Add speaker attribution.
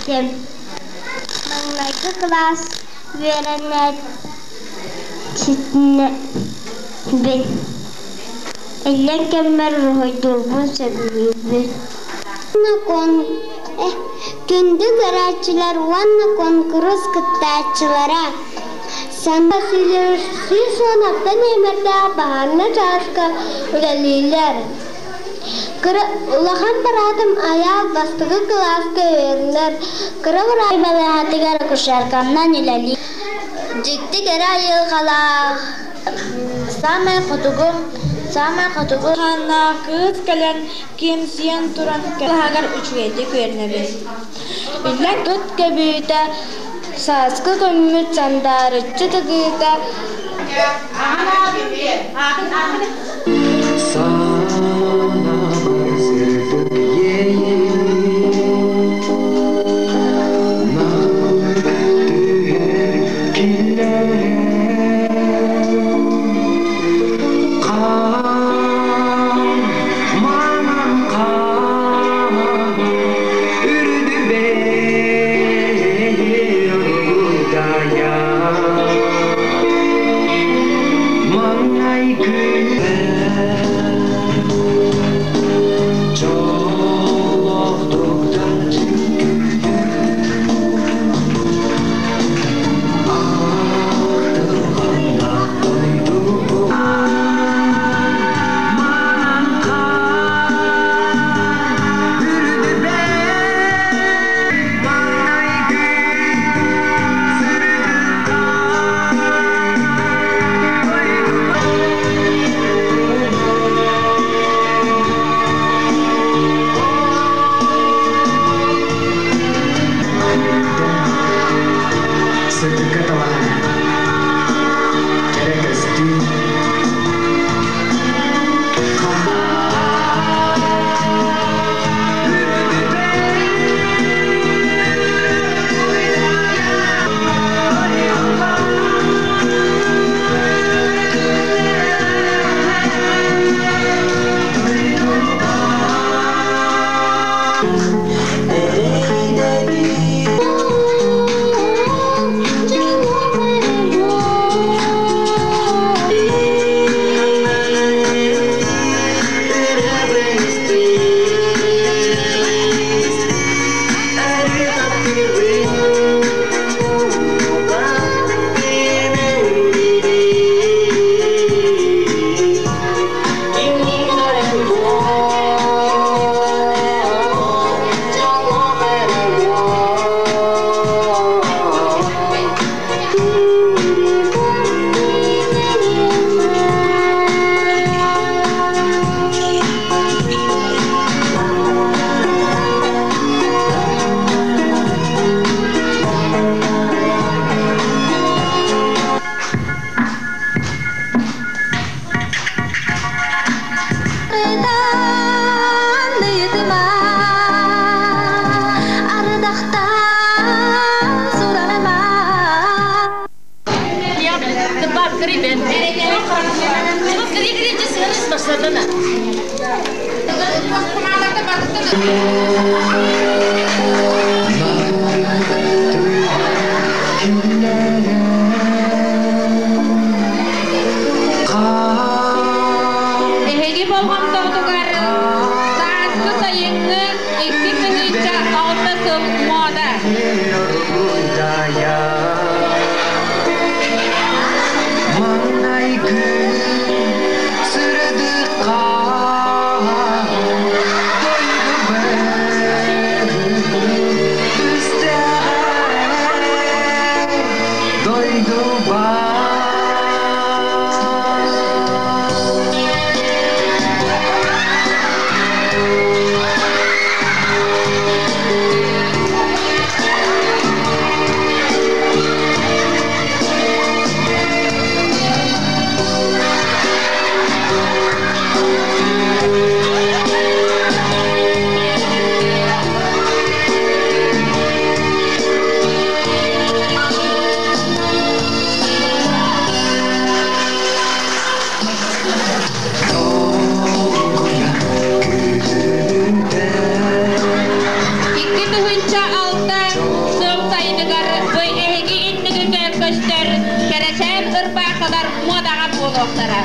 Speaker 1: Үөрэттим. Маҥнайгы кылаас үөрэнээччитинэбин. Иллэҥ кэммэр уруһуйдуурбун сөбүлүүбүн. Күндү көрөөччүлэр уонна куонкурус кыттааччылара! Саҥа 116 нүөмэрдээх баһаарынай чааска үлэлииллэр. Кыра улахан быраатым Айаал бастакы кылааска үөрэнэр, кыра быраатым балыыһатыгар акушерканнан үлэлиир. Дьикти кэрэ айылҕалаах, саамай хотугу, саамай хотугу
Speaker 2: Хааннаах кыыс кэлэн киэмсийэн туран кылааһыгар үчүгэйдик үөрэнэбин. Иллэҥ ыт көбүүтэ, сааскы көммүт сандаарыччы тыгыыта
Speaker 3: Санабар сырдык иэйии Наҕылык түһэр киллэрэн Хаан манан хаан үрдүбэр оргуйдайа Маҥнайгы Дьоллоохтук да Ахтылҕаннаах дойду Манан Маҥнайгы Сырдыкка талаһар кэрэ көстүү.
Speaker 2: Эһиги болҕомтоҕутугар сааскы сайыҥҥы 2 6 сыл муода.
Speaker 3: Маҥнайгы сырдыкка дойдубар түстэҕэ дойдубар.
Speaker 2: Муодаҕа буолуохтара.